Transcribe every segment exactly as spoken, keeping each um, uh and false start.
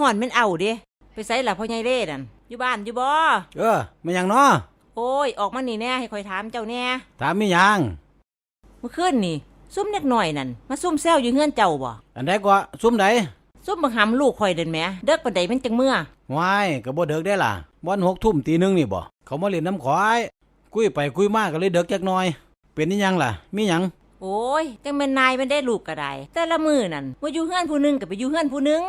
ฮ้อนแม่นอ้าวเด้ ไปไสล่ะพ่อใหญ่เด้นั่น อยู่บ้านอยู่บ่ เออ แม่นหยังน้อ โอ้ย ออกมานี่แหน่ ให้ข้อยถามเจ้าแหน่ ถามมีหยัง มื้อคืนนี่ ซุมเด็กน้อยนั่น มาซุมแซวอยู่เฮือนเจ้าบ่ อันใด๋ก็ ซุมใด๋ ซุมบักหำลูกข้อยนั่นแหม เดิกปานใด๋มันจั่งเมือ ว้าย ก็บ่เดิกเด้ล่ะ บ่หกทุ่มตีหนึ่งนี่บ่ เขามาเล่นนำข้อย คุยไปคุยมาก็เลยเดิกจักหน่อย เป็นอิหยังล่ะ มีหยัง โอ้ย จั่งแม่นนายมันเด้ ลูกก็ได้ แต่ละมื้อนั่น ว่าอยู่เฮือนผู้หนึ่งก็ไปอยู่เฮือนผู้หนึ่ง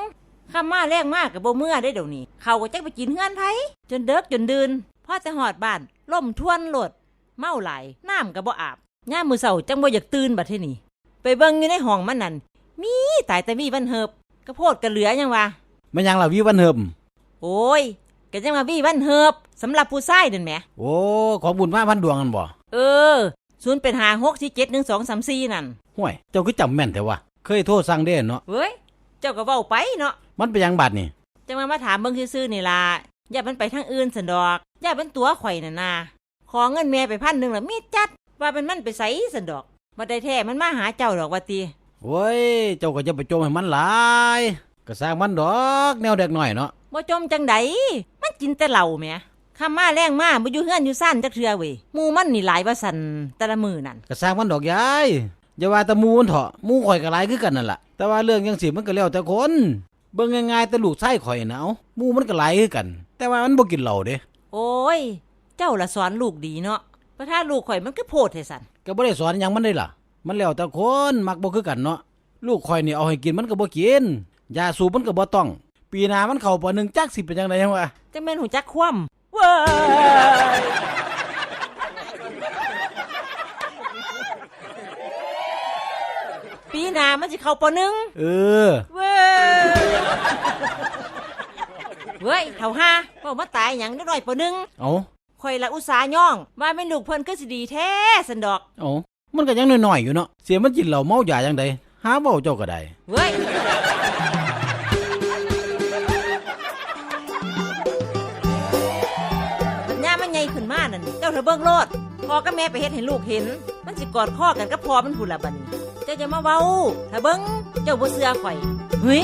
ค่ำมาแลงมาก็บ่เมือเด้เดี๋ยวนี้ ข้าวก็จักไปกินเฮือนไผ จนเดิกจนดื่น พอแต่ฮอดบ้าน ล้มทวนโลด เมาหลาย น้ำก็บ่อาบ ยามมื้อเช้าจั่งบ่อยากตื่นบัดทีนี้ ไปเบิ่งอยู่ในห้องมันนั่น มีตายแต่วีวันเฮิบ กะโพดกะเหลือหยังวะ แม่นหยังล่ะวีวันเฮิบ โอ้ย ก็จั่งว่าวีวันเฮิบ สำหรับผู้ชายนั่นแหม โอ้ ของบุญมาพันดวงนั่นบ่ เออ ศูนย์แปดห้าหกสี่เจ็ดหนึ่งสองสามสี่นั่น ห้วย เจ้าคือจำแม่นแท้วะ เคยโทรสั่งเด้เนาะ เว้ย เจ้าก็เว้าไปเนาะ มันเป็นหยังบาดนี่ จั่งว่ามาถามเบิ่งซื่อๆนี่ล่ะ ย่านมันไปทางอื่นซั้นดอก ย่านมันตั๋วข้อยนั่นนา ขอเงินแม่ไปพันหนึ่งละมีดจัด ว่าเป็นมันไปไสซั้นดอก บัดได้แท้มันมาหาเจ้าดอกว่าติ โอ้ย เจ้าก็อย่าไปจ่มให้มันหลาย ก็ซ่างมันดอก แนวเด็กน้อยเนาะ บ่จ่มจั่งใด มันกินแต่เหล้าแหม ค่ำมาแลงมาบ่อยู่เฮือนอยู่ซานจักเทื่อเว้ย หมู่มันนี่หลายว่าซั่น แต่ละมื้อนั่น ก็ซ่างมันดอกยาย อย่าว่าแต่หมู่มันเถาะ หมู่ข้อยก็หลายคือกันนั่นล่ะ แต่ว่าเรื่องจั่งซี้มันก็แล้วแต่คน เบิ่งง่ายๆ แต่ลูกชายข้อยนะ เอ้า หมู่มันก็หลายคือกัน แต่ว่ามันบ่กินเหล้าเด้ โอ้ย เจ้าละสอนลูกดีเนาะ ประทาลูกข้อยมันคือโพดแท้ซั้น ก็บ่ได้สอนหยังมันเด้ล่ะ มันแล้วแต่คน มักบ่คือกันเนาะ ลูกข้อยนี่เอาให้กินมันก็บ่กิน ยาสูบมันก็บ่ต้อง ปีหน้ามันเข้า ป.หนึ่ง จักสิเป็นจั่งใด๋หยังวะ จั่งแม่นฮู้จักความ เว้ย ปีหน้ามันสิเข้า ป.หนึ่ง เออ เว้ย เว้ย เฒ่าห่า เว้ามาตายหยัง เด็กน้อย ป.หนึ่ง เอ้า ข้อยละอุตส่าห์ย่อง ว่าแม่นลูกเพิ่นคือสิดีแท้ซั้นดอก เอ้า มันก็ยังน้อยๆ อยู่เนาะ เสียมันกินเหล้าเมายาจั่งใด๋ หาเว้าเจ้าก็ได้ เว้ย บัดยามมันใหญ่ขึ้นมานั่น เจ้าถ้าเบิ่งโลด พ่อกับแม่ไปเฮ็ดให้ลูกเห็น มันสิกอดคอกันกับพ่อมันพู้นล่ะบัดนี้ เจ้าอย่ามาเว้า ถ้าเบิ่ง เจ้าบ่เชื่อข้อย เฮ้ย